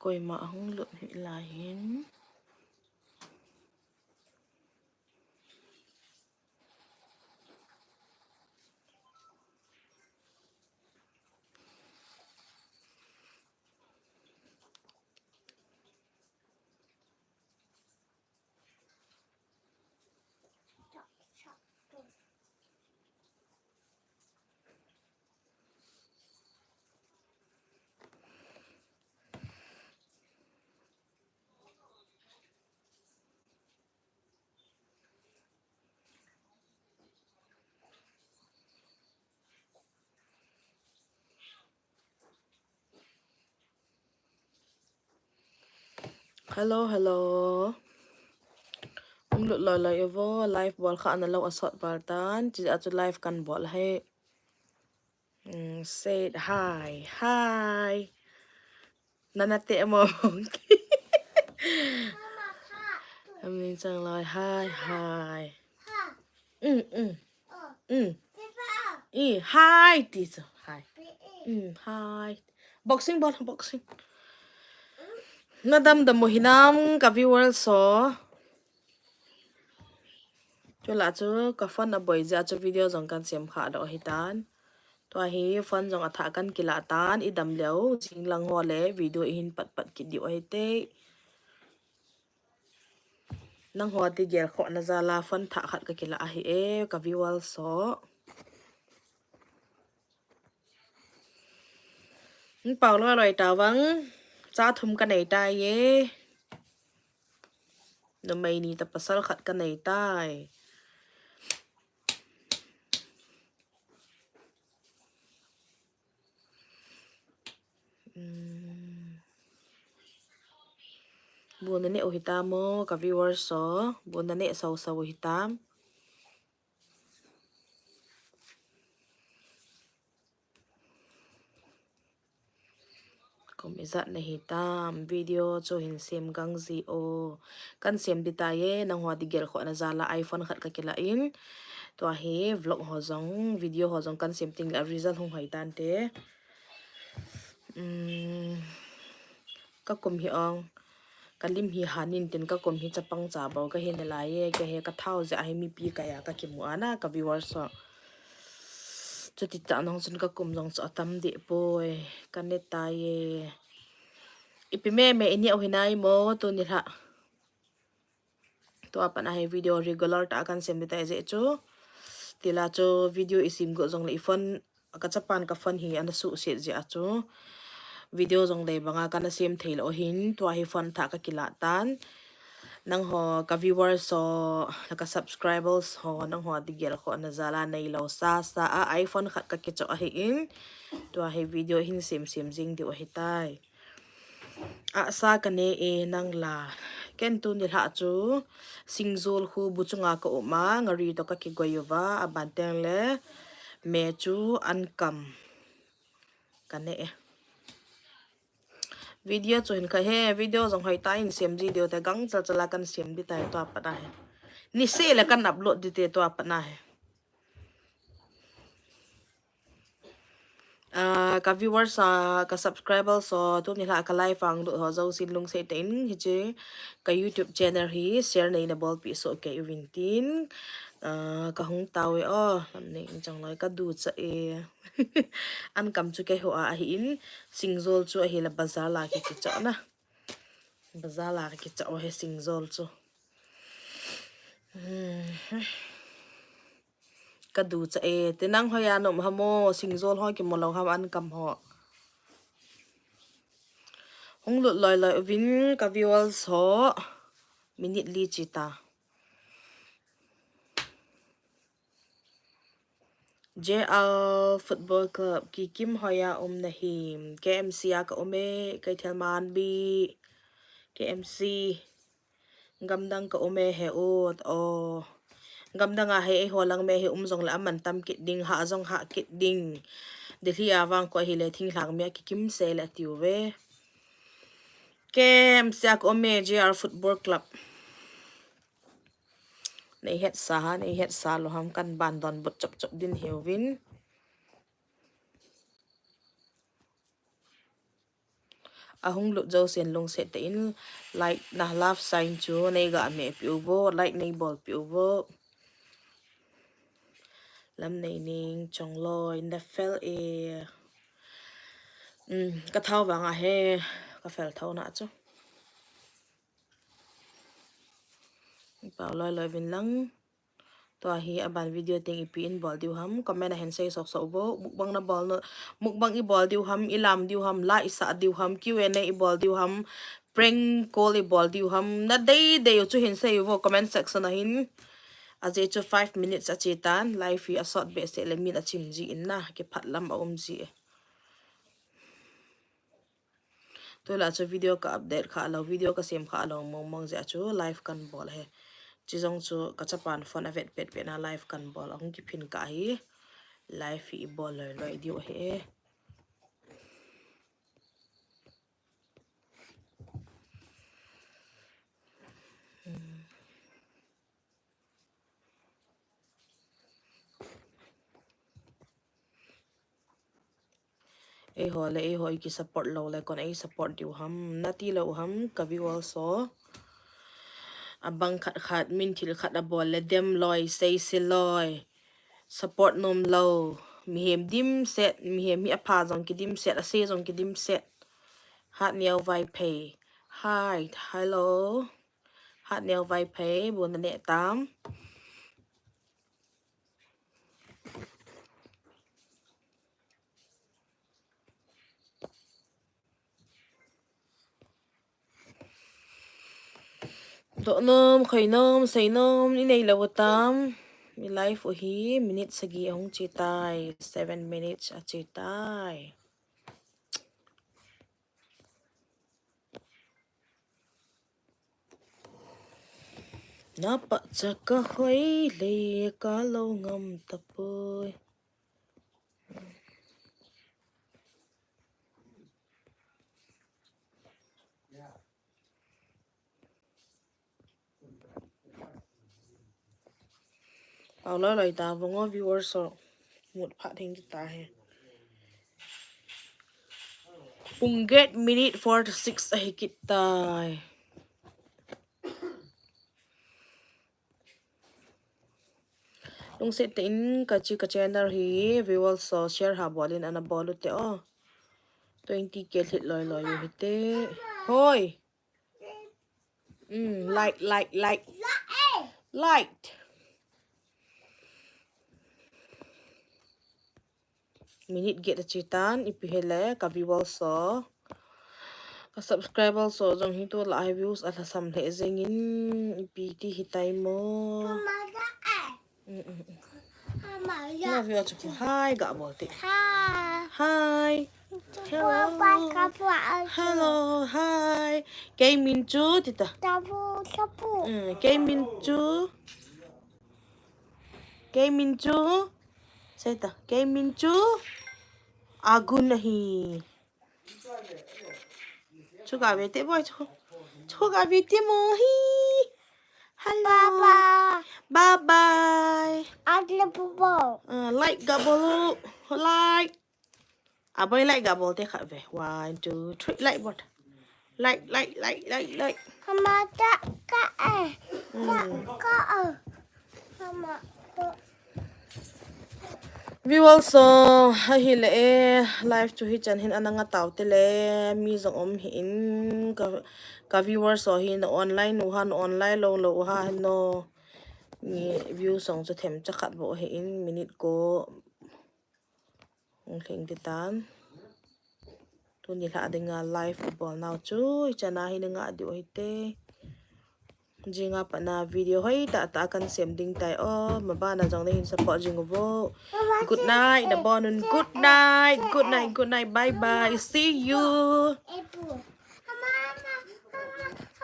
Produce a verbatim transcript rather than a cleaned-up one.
Koima ahung lut hi lai hin. Hello, hello. Hung lut loi loi uvo, live bol kha ana lou asot val tan. Chi a chu live kan bol hi. Mm, say hi, hi. Nana te mo. Amin chang loi, hi, hi. Mm, mm. Mm. I, hi, ti chu. Hi. Mm, hi. Boxing bol, boxing. Na damdam u hinam ka viewers ho. Chule chu ka phone aboi jeh a chu video jong kan sem kha doh hitan. Tua hi phone jong athah kan kilah tan, i dam leu, jing lang ho le video i hin pat pat kit diu ahi te. Nangho ti gel khoh na jal a phone thah khat ka kilah ahi e, ka viewers ho. Pau loi loi ta vang, cha thum ka nei tai e. Numei ni ta pasal khat ka nei tai. Mm. Bu na neh u hitam o, ka viewers ho. Bu na neh sau sau u hitam. Kum ijat na hitam, video chu hin sem gang ji o. Kan sem ding tai e, nangho ti gel khoh na jal a iPhone khat ka kilah in. Tua hi vlog ho jong, video ho jong kan sem teng le result hung hoi tan te. Mm, ka kum hi ong. Ka lim hi han in tin ka kum hi chapang cha bou ka hi nalai e, ka he ka thao jeh a hi mipi kaiya ka kimu ana ka viewers ho. Chuti tah nang chun ka kum jong chu atam deh poi, ka ne tai e. Ipi meme i neh u hinai mo tuni lha. Tua pat a hi video regular tah a kan sem ding tai jeh chu. Tila chu video i sem got jong le i phone ka chapan ka phone hi ana suhset jeh a chu video jong dei banga kana sem thei lou hin tua hi phone thah ka kilah tan. Nangho ka viewers ho, ka subscribers ho, nangho ti gel khoh na jal a nei lou sa sa a iPhone khat ka kichoh ahi in. Tua hi video hin sem sem jing diu ahi tai. Ahsa ka ne e nang la. Ken tuni lha chu singjol khu bu chunga ka um a, ngari to ka kigoi uva, aban teng le me chu an kam. Ka ne e. Video chu hin ka he, video jong hoi ta in sem ji diu te gang chal chal a kan sem ding tai tua pat a he. Ni se le kan upload ding te tua pat a he. Ah, ka viewers a, ka subscribers ho, tuni lha ka live a hung lut ho jousen lungset tah in hiche ka YouTube channel hi share nei na bolpeh soh kei uvin tin, ah, ka hung tao e o, lam nei in chang loi ka du cha e. An kam chu kei ho a ahi in, singjol chu ahi la bazar la ki kichoh na. Bazar la ki kichoh o he singjol chu. Hmm. Ka du cha e, te nang hoiya na um ham o, singjol ho kimu lou ham an kam ho. Hung lut loi loi uvin ka viewers ho, minute li chi ta. J R Football Club, Kikim hoiya um na him, K M C a ka um e, kei thil man bi, K M C. Gamdang ka um e he ut, o. Gamdang a he eiho lang me he um jong le aman tam kit ding, hah jong hah kit ding. Delhi a vang ko hi le thinglhang mi a kikim se le tiu ve. K M C a ka um e J R Football Club. Nei het sa ha, nei het sa lou ham kan ban don but chop chop din he uvin. Ahung lut jousen lungset tah in like na love sign chu nei ga meh piu vo, like nei bol piu vo. Lam nei ning chongloi na fel e. Um, ka thau vang a he, ka fel thau na chu. Pau loi loi vin lang. Tua hi aban video teng ipi in bol diu ham, comment a hin sei sok sok vo. Mukbang na bol no, mukbang i bol diu ham, i lam diu ham, la i sa diu ham, Q and A i bol diu ham, prank call i bol diu ham. Na dei dei u chu hin sei vo comment section a hin. Ajeh chu five minutes a che tan, live hi a short behseh le min a chim ji in na, kiphat lam a um ji e. Tulai chu video ka update kha lo, video ka sem kha lo mong mong jeh chu live kan bol he. Chijong chu ka chapan phone a vet pet pet na live kan bol, ahung kiphin ka hi live hi i bol loi loi diu he. Eiho le eiho i ki support lo le kon ei support diu ham, na ti lo ham, ka viewers ho. Abang khat khat min thil khat a bol le dem loi, sei se loi. Support nom lo. Mihem dimset, mihem hi a pha jong ki dimset, a se jong ki dimset. Hat Neo Vaiphei. Hi, hello. Hat Neo Vaiphei, bu na neh tam. Doh nom, khoi nom, sei nom, i nei lo tam. I live u hi minute sagi ahung che tai, seven minutes a che tai. Na pahcha ka hoi le ka lo ngam tapoi. Pau loi loi ta, vong o viewers ho. Mut phat theng ta he. Pung get minute forty six ahi kit tai. Lungset tah in ka chi ka channel hi viewers ho share ha bol in ana bol u te o. Twenty K hit loi loi u hite. Hoi. Mm, like, like, like. Like. Minute get a che tan, ipi hile, ka viewers ho. Ka subscribers ho jong hi tulai views a lhasam lheh jeng in, ipi ti hitai mo. Mm, mm, mm. Mama, yeah. Love you, Achupu. Hi, ga bol te. Hi. Hi. Hello. Papa, Papa, Achu. Hello, hi. Kei min chu, tita. Tapu, tapu. Mm, kei min chu. Kei min chu. Sei ta. Kei min chu. Agun ahi. Chu ga ve te boy chu. Chu ga ve te mo hi. Hello. Bye bye. Bye bye. Atle pupo. Uh, like ga bol. Like. A boy like ga bol te kha ve. One, two, three. Like bol. Like, like, like, like, like. Hama ta ka eh. Ta ka eh. Hama to. Viewers ho, ahile e, live chu hichan hin ana nga tau te le, mi jong um hi in, ka, ka viewers ho hi na online u ha, na online lo lo u ha, no. Ni views jong chu them cha khat bo hi in, minute ko. Hung lhing ti tan. Tuni lha dinga live bol nau chu, hichan a hi na nga diu hite. Jinga pat na video hoi tah tah kan sem ding tai o. Mabana jong na hin support jing uvo. Good night, na bon un. Good night, good night, good night. Bye bye. See you.